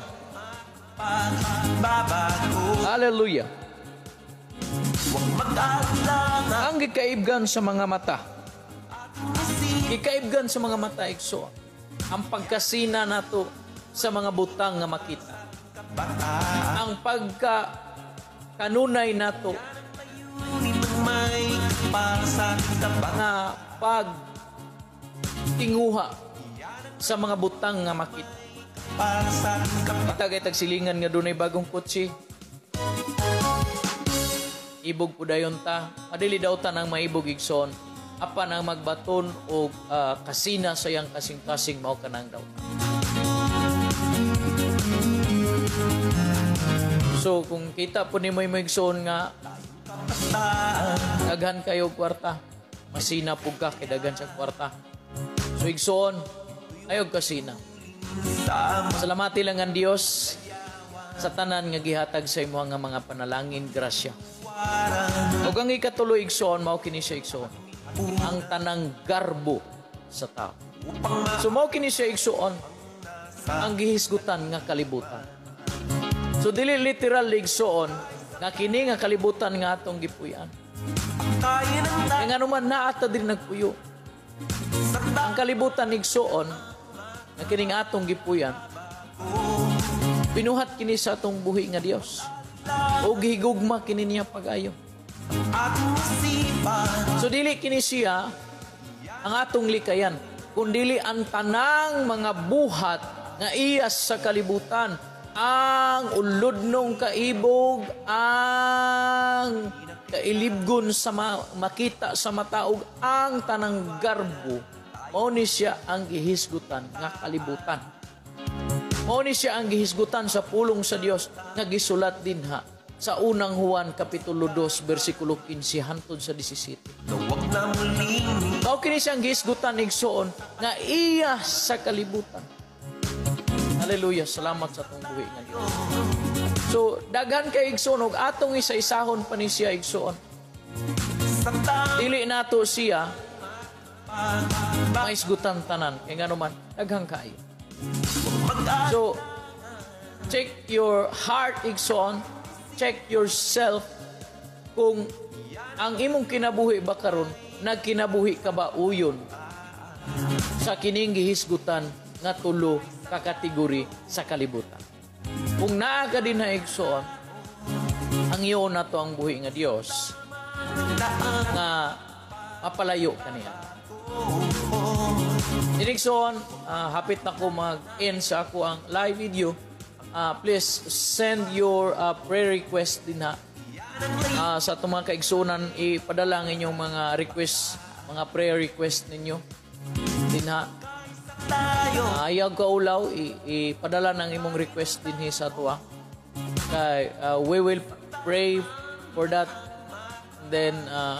Speaker 2: Pagbabago.
Speaker 1: Hallelujah.
Speaker 2: Huwag mag-alangan.
Speaker 1: Ang gikaibgan sa mga mata. Gikaibgan sa mga mata, igsoon. Ang pagkasina nato sa mga butang nga makita. Ang pagka kanunay nato
Speaker 2: Layunin ng may para sa kabataan.
Speaker 1: Nga pag tinguha sa mga butang nga makita.
Speaker 2: Para sa kabataan.
Speaker 1: Kita kay tagsilingan nga dunay bagong kotse. Ibog po dayon ta. Adili daw ta nang maibog, igsoon. Apan ang magbaton og kasina sa iyang kasing-kasing, mao kanang daw. So kung kita po ni mo igsoon nga daghan kayo kwarta, masina pug ka kay daghan sa kwarta. So igsoon, ayaw kasina. Salamati lang ang Dios sa tanan nga gihatag sa imo nga mga panalangin, grasya. Ug ang ikatulo, igsoon, mao kini siya, igsoon. Ang tanang garbo sa tao. So mao kini siya, igsoon, ang gihisgutan nga kalibutan. So dili literal, igsoon, nga kini nga kalibutan nga atong gipuy-an.
Speaker 2: Kaya ng
Speaker 1: Kaya nga naman naa ta diri nagpuyo. Ang kalibutan, igsoon, nga kining atong gipuy-an, binuhat kini sa atong buhi nga Dios. O gihigugma kini niya pag-ayo.
Speaker 2: Ating isipan.
Speaker 1: So dili kini siya ang atong likayan, kundili ang tanang mga buhat nga iyas sa kalibutan, ang ulodnong kaibog, ang kailibgon sa makita sa mata ug ang tanang garbo, mao ni siya ang gihisgutan nga kalibutan. Mao ni siya ang gihisgutan sa pulong sa Dios nga gisulat dinha sa Unang Juan kapitulo 2 bersikulo 15 hantod sa 17.
Speaker 2: Na huwag na muling
Speaker 1: Mao kini siyang gihisgutan, igsoon, nga iya sa kalibutan. Hallelujah, salamat sa atong buhi nga Dios. So daghan kay, igsoon, ug atong isa-isahon pa ni siya, igsoon.
Speaker 2: Sa tama.
Speaker 1: Dili nato siya maisgutan tanan kay ngano man daghang kaayo. So check your heart, igsoon. Check yourself kung ang imong kinabuhi ba karon, nagkinabuhi ka ba uyon sa kining gihisgutan nga tulo ka kategory sa kalibutan. Kung naa ka din na, igsoon, ang iyon nato ang buhi nga Dios nga mapalayo kaniya. Igsoon, hapit na ko mag-end sa ako ang live video. Please send your prayer request din ha. Sa atong mga kaigsunan, ipadala ang inyong mga request, mga prayer request ninyo. Dinha. Ayaw ka ulaw, ipadala ng imong request dinhi sa atoa. Kay we will pray for that. Then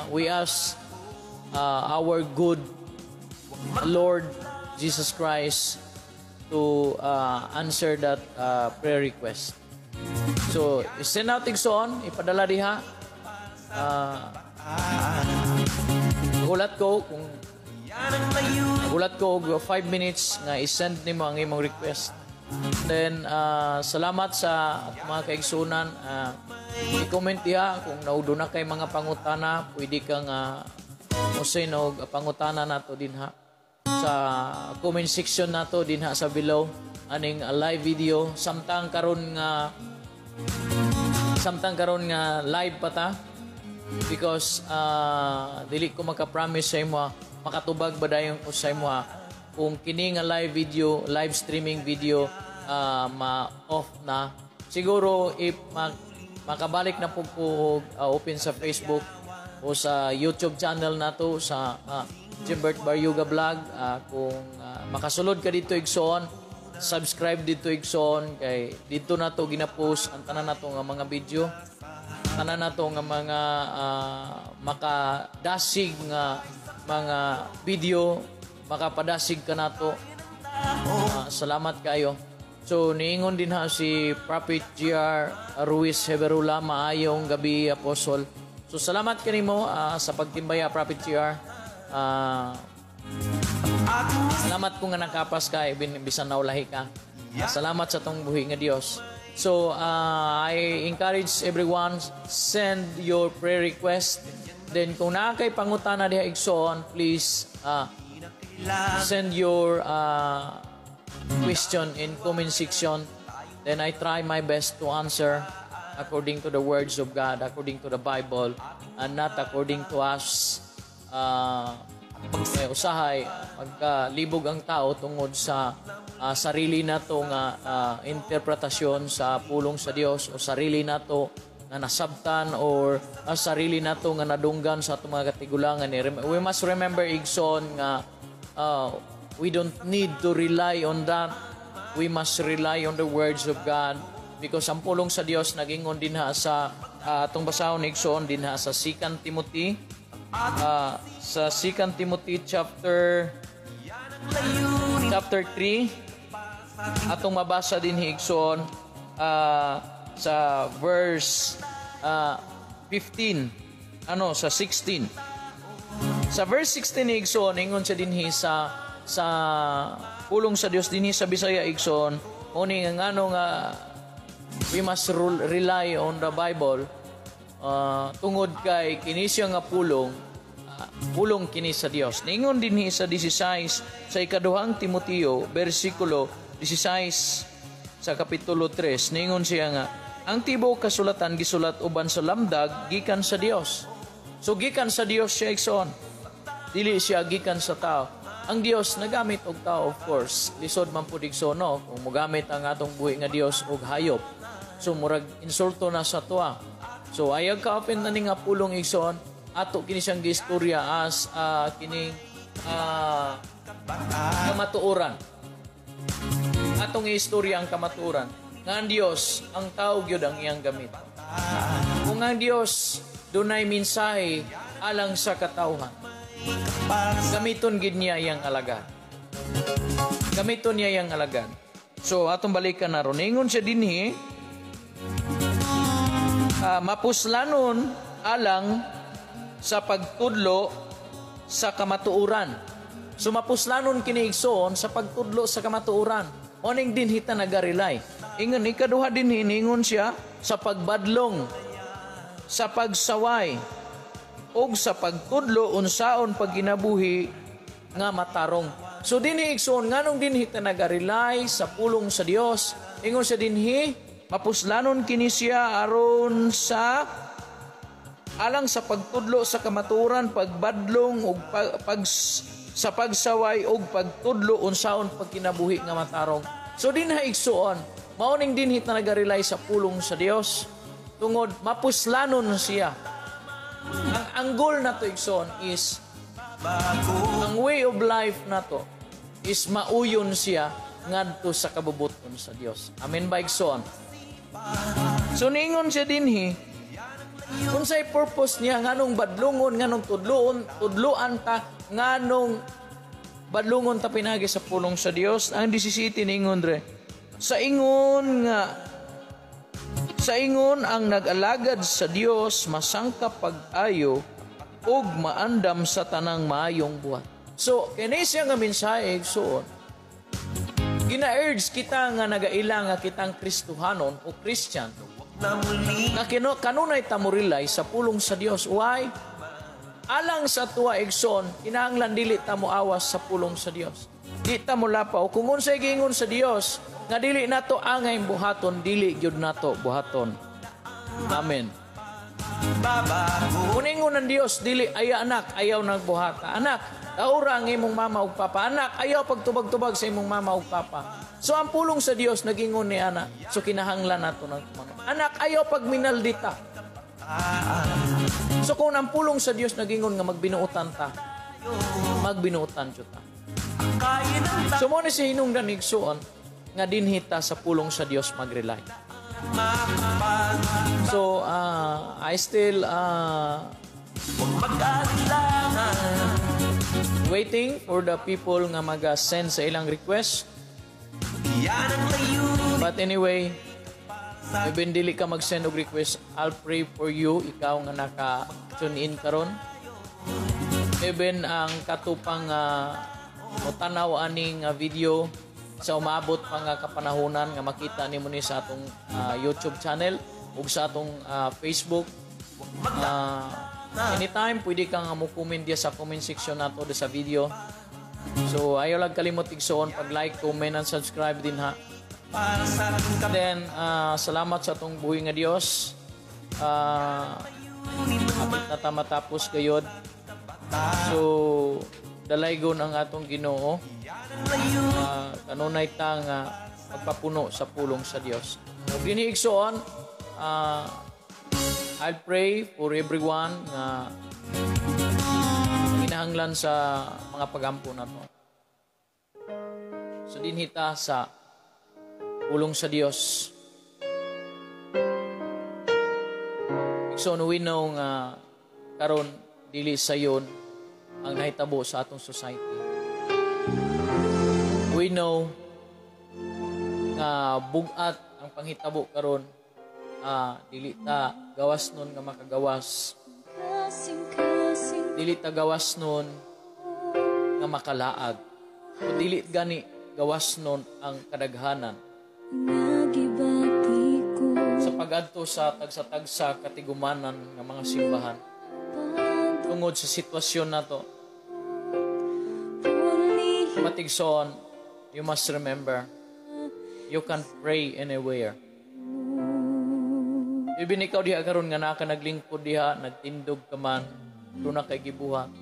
Speaker 1: we ask our good Lord Jesus Christ to answer that prayer request. So, send out, igsoon, ipadala diha. Gulat ko og 5 minutes nga i-send nimo ang imong request. Then salamat sa atong mga kaigsunan. I-comment diha kung naa kay mga pangutana, pwede kang mo-send og pangutana nato dinha sa comment section nato dinha sa below aning live video samtang karon nga live pa ta, because dili ko maka-promise sa imo makatubag ba dayon ko sa imo kung kini nga live video, live streaming video, ma-off na. Siguro if makabalik na po ko og open sa Facebook o sa YouTube channel nato sa Jimbert Baryuga Vlog, kung makasulod ka dito, igsoon, subscribe dito, igsoon, kay dito nato gina-post ang tanan nato nga mga video, tanan nato nga mga makadasig nga mga video, makapadasig ka nato. Salamat kayo. So niingon din ha si Prophet GR Ruiz Heberula, "Maayong gabi, Apostle." So salamat kanimo sa pagtimbaya, Prophet GR. Salamat kung nga nakapas ka bisan naulahi ka. Salamat sa tong buhi nga Dios. So I encourage everyone, send your prayer request. Then kung naa kay pangutana diha, igsoon, please send your question in comment section. Then I try my best to answer according to the words of God, according to the Bible, and not according to us. Eh, usahay magkalibog ang tao tungod sa sarili nato nga interpretasyon sa pulong sa Dios o sarili nato nga nasabtan or sarili nato nga nadunggan sa atong mga katigulangan. We must remember, igsoon, nga we don't need to rely on that. We must rely on the words of God because ang pulong sa Dios nagingon dinha sa atong basahon, igsoon, dinha sa 2 Timothy, sa 2 Timothy chapter 3, atong mabasa din, igsoon, sa verse 15, ano, sa 16. Sa verse 16, igsoon, ingon siya dinhi sa pulong sa Dios dinhi sa Bisaya, igsoon, uni nga ngano nga we must rely on the Bible, tungod kay kini siya nga pulong, pulong kini sa Dios. Ningon dinhi sa 16 sa ikaduhang Timoteo, bersikulo 16 sa kapitulo 3, ningon siya nga ang tibuok kasulatan gisulat uban sa lamdag gikan sa Dios. So gikan sa Dios siya, igsoon. Dili siya gikan sa tao. Ang Dios nagamit og tao, of course. Lisod man pud, igsoon, no, kung mogamit ang atong buhi nga Dios og hayop. So murag insulto na sa tuwa. So ayaw ka-open na ni nga pulong, igsoon, ato kini siyang giistorya as kining kamatuoran. Atong istorya ang kamatuoran nga ang Dios, ang tao gyud ang iyang gamit. Kung ang Dios dunay mensahe alang sa katawhan, gamiton gid niya iyang alagad. Gamiton niya iyang alagad. So atong balikan na ron. Ingon siya dinhi, mapuslanon alang sa pagtudlo sa kamatuoran. So mapuslanon kini, igsoon, sa pagtudlo sa kamatuoran. Oning dinhi ta naga-rely. Ingon ikaduha dinhi, ningon siya sa pagbadlong, sa pagsaway, ug sa pagtudlo unsaon pagkinabuhi nga matarong. So dinhi, igsoon, nganong dinhi ta naga-rely sa pulong sa Dios? Ingon siya dinhi, mapuslanon kini siya aron sa alang sa pagtudlo sa kamatuoran, pagbadlong ug pag, sa pagsaway ug pagtudlo unsaon pagkinabuhi nga matarong. So dinha, igsoon, mao ning dinhi ta naga-rely sa pulong sa Dios. Tungod mapuslanon siya. Ang goal nato, igsoon, is ang way of life nato is mauyon siya ngadto sa kabubuton sa Dios. Amen ba, igsoon? So ningon siya dinhi, unsay purpose niya, nganong badlungon, nganong tudluon, tudluan ta, nganong badlungon ta pinagi sa pulong sa Dios? Ang 17 ningon dre, sa ingon ang nag-alagad sa Dios masangkap pag-ayo ug maandam sa tanang maayong buhat. So, kini siya nga mensahe, igsoon, gina-urge kita nga nagaila nga kitang Kristohanon o Christian
Speaker 2: na muli
Speaker 1: nga kanunay ta mo-rely sa pulong sa Dios. Why? Alang sa tuwa, igsoon, kinahanglan dili ta mo awas sa pulong sa Dios. Di ta mo lapaw kung unsay giingon sa Dios nga dili nato angay buhaton, dili gyud nato buhaton. Amen.
Speaker 2: Babago.
Speaker 1: Kung ingon ng Dios, dili ay anak, ayaw nagbuhata. Anak, taura ang imong mama ug papa. Anak, ayaw pagtubag-tubag sa imong mama ug papa. So ang pulong sa Dios nagingon ni ana. So kinahanglan nato ng tumano. Anak, ayaw pagminaldita. So kung ang pulong sa Dios nagingon nga magbinuotan ta, magbinuotan jud ta.
Speaker 2: Kaya ng
Speaker 1: So mo ni si hinungdan, igsuon, nga dinhi ta sa pulong sa Dios magrely.
Speaker 2: Makapag
Speaker 1: So I still
Speaker 2: Huwag mag-alinlangan.
Speaker 1: waiting for the people nga maga-send sa ilang request.
Speaker 2: Yan ang layunin.
Speaker 1: But anyway, even dili ka mag-send og request, I'll pray for you, ikaw nga naka-tune in karon. Even ang katupang motanaw aning video sa umabot pa nga kapanahonan nga makita nimo ni sa atong YouTube channel ug sa atong Facebook. Anytime pwede kang nga mo-comment diya sa comment section nato sa video. So ayaw lang kalimot, igsoon, pag like, comment and subscribe din ha.
Speaker 2: Para sa ating
Speaker 1: Then salamat sa atong buhi nga Dios. Hapit na ta matapos gayod. So dalaygon ang atong Ginoo. Kanunay ta nga magpapuno sa pulong sa Dios. Ug dinhi, igsoon, I'll pray for everyone nga kinahanglan sa mga pagampo nato. So dinhi ta sa pulong sa Dios. Igsoon, we know nga karon dili sayon ang nahitabo sa atong society. We know nga bugat ang panghitabo karon, dili ta gawas nun nga makagawas. Dili ta gawas nun nga makalaag. O dili gani gawas nun ang kadaghanan sa pagadto sa tagsa-tagsa katigumanan nga mga simbahan tungod sa sitwasyon nato. But igsoon, you must remember, you can pray anywhere. Even ikaw diha karon nga naa ka naglingkod diha, nagtindog ka man, duna kay gibuhat.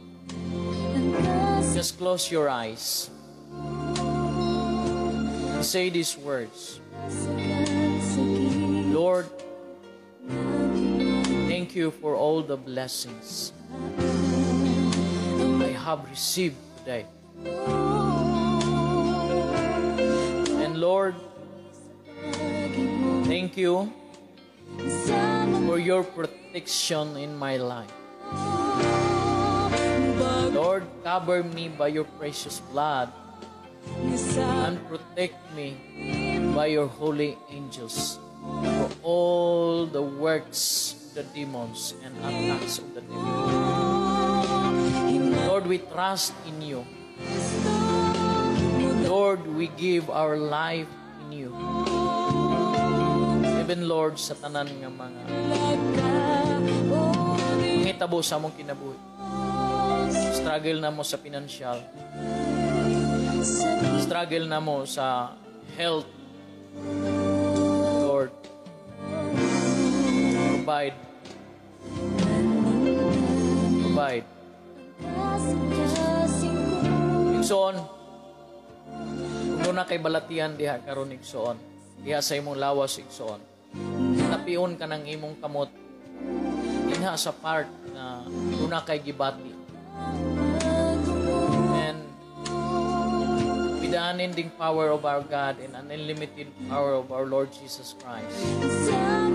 Speaker 1: Just close your eyes. And say these words. "Lord, thank you for all the blessings I have received today. And Lord, thank you for your protection in my life. Lord, cover me by your precious blood and protect me by your holy angels for all the works of the demons and attacks of the devil. Lord, we trust in you. Lord, we give our life in you." Even Lord, sa tanan nga mga panghitabo sa among kinabuhi. Struggle na mo sa financial. Struggle na mo sa health. Lord, provide. Provide. Igsoon, kung na kay balatian diha karon, igsoon, diha sa imong lawas, igsoon. Tapion ka ng imong kamot dinha sa part na una kay gibati. And with the unending power of our God and unlimited power of our Lord Jesus Christ,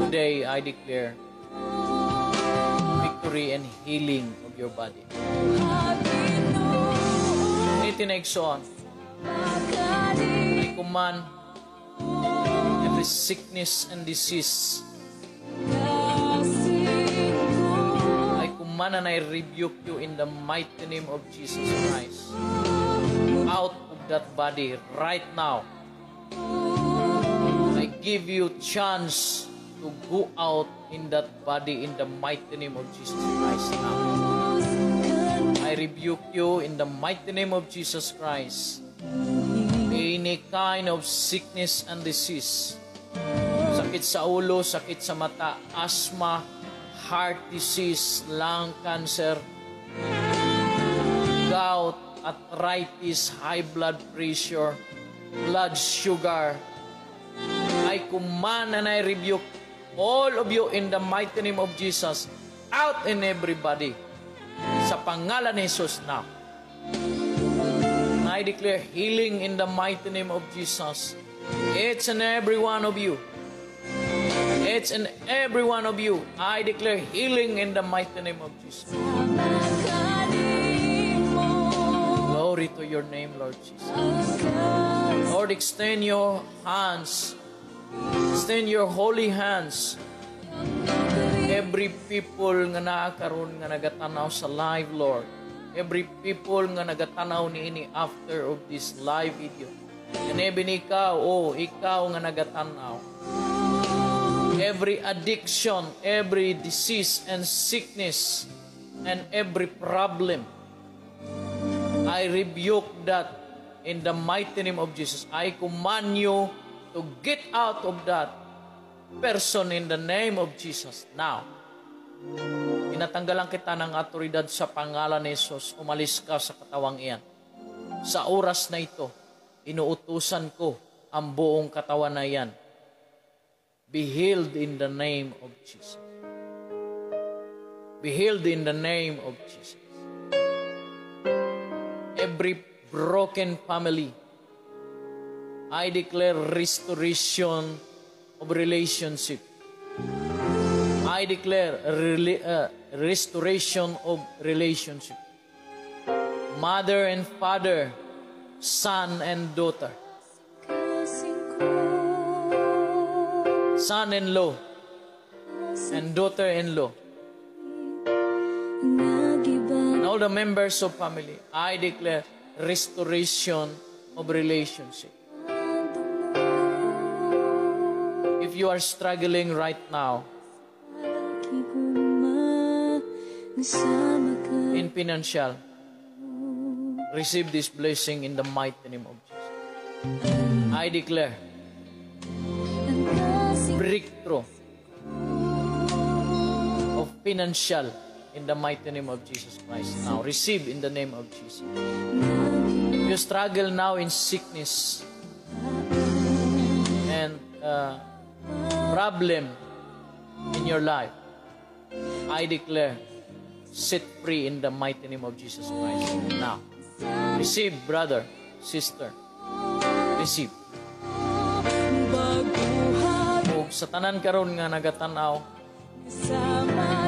Speaker 1: today I declare victory and healing of your body. Ini igsoon, I command every sickness and disease. I command and I rebuke you in the mighty name of Jesus Christ. Out of that body right now. I give you chance to go out in that body in the mighty name of Jesus Christ now. I rebuke you in the mighty name of Jesus Christ. Any kind of sickness and disease. Sakit sa ulo, sakit sa mata, asthma, heart disease, lung cancer, gout, arthritis, high blood pressure, blood sugar. I command and I rebuke all of you in the mighty name of Jesus out in everybody. Sa pangalan ni Jesus now. And I declare healing in the mighty name of Jesus. Each and every one of you. Each and every one of you. I declare healing in the mighty name of Jesus. Glory to your name, Lord Jesus. Lord, extend your hands. Extend your holy hands. Every people nga naa karon nga nagatanaw sa live, Lord. Every people nga nagatanaw niini after of this live video. And even ikaw, oh, ikaw nga nagatanaw. Every addiction, every disease and sickness, and every problem, I rebuke that in the mighty name of Jesus. I command you to get out of that person in the name of Jesus now. Tinatanggalan kita ng autoridad sa pangalan ni Jesus. Umalis ka sa katawang iyan. Sa oras na ito, inuutusan ko ang buong katawan na iyan. Be healed in the name of Jesus. Be healed in the name of Jesus. Every broken family, I declare restoration of relationship. I declare restoration of relationship. Mother and father, son and daughter, son-in-law and daughter-in-law, and all the members of family, I declare restoration of relationship. If you are struggling right now in financial, receive this blessing in the mighty name of Jesus. I declare breakthrough of financial in the mighty name of Jesus Christ. Now, receive in the name of Jesus. If you struggle now in sickness and problem in your life, I declare set free in the mighty name of Jesus Christ. Now, receive, brother, sister. Receive. Ug sa tanan karon nga nagatanaw,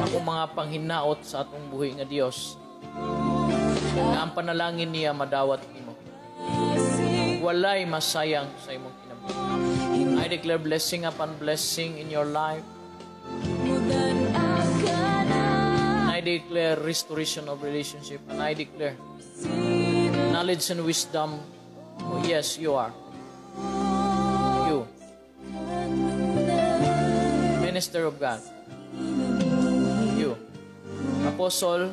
Speaker 1: ako mga panghinaot sa atong buhi nga Dios nga ang panalangin niya madawat nimo. Walay masayang sa imong kinabuhi. I declare blessing upon blessing in your life. And I declare restoration of relationship. And I declare knowledge and wisdom. Oh, yes, you are. You. Minister of God. You. Apostle,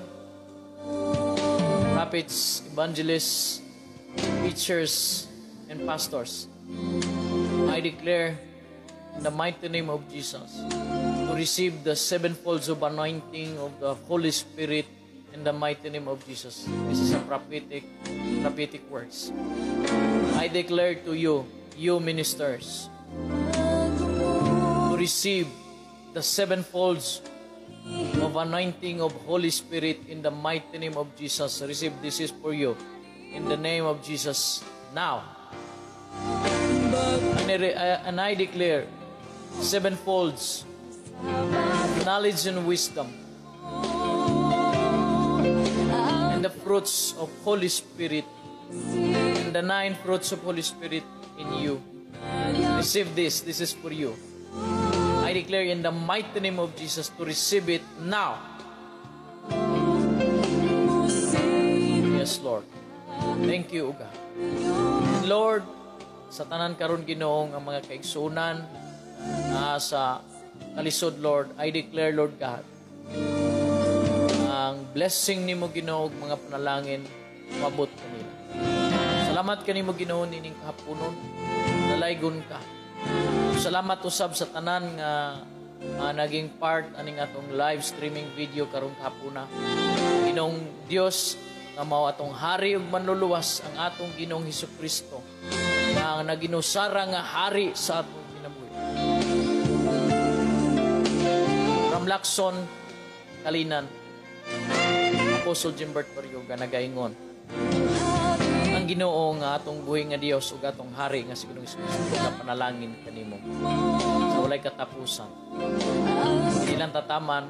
Speaker 1: prophets, evangelists, teachers, and pastors. I declare in the mighty name of Jesus to receive the sevenfolds of anointing of the Holy Spirit in the mighty name of Jesus. This is a prophetic words. I declare to you, you ministers, to receive the seven folds of anointing of Holy Spirit in the mighty name of Jesus. Receive, this is for you. In the name of Jesus, now. And I declare seven folds knowledge and wisdom and the fruits of Holy Spirit and the nine fruits of Holy Spirit in you. Receive this. This is for you. I declare in the mighty name of Jesus to receive it now. Yes, Lord. Thank you, O God. And Lord, sa tanan karon, Ginoo, ang mga kaigsunan na sa kalisod, Lord, I declare, Lord God, ang blessing nimo, Ginoo, ug mga panalangin mabot kanila. Salamat kanimo, Ginoo, nining kahaponon. Dalaygon ka. Salamat usab sa tanan nga naging part aning atong live streaming video karong kahapuna. Ginoong Dios nga mao atong hari ug manluluwas, ang atong Ginoong Hesukristo nga naginusara nga hari sa atong kinabuhi. From Lacson, Kalinan, Apostle Jimbert Baryoga nagaingon. Ang Ginoo nga atong buhi nga Dios ug atong hari nga si Ginoong Hesukristo panalangin kanimo sa walay katapusan. Hindi lang tataman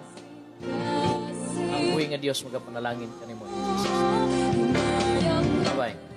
Speaker 1: ang buhi nga Dios magapanalangin kanimo in Jesus' name. Bye-bye.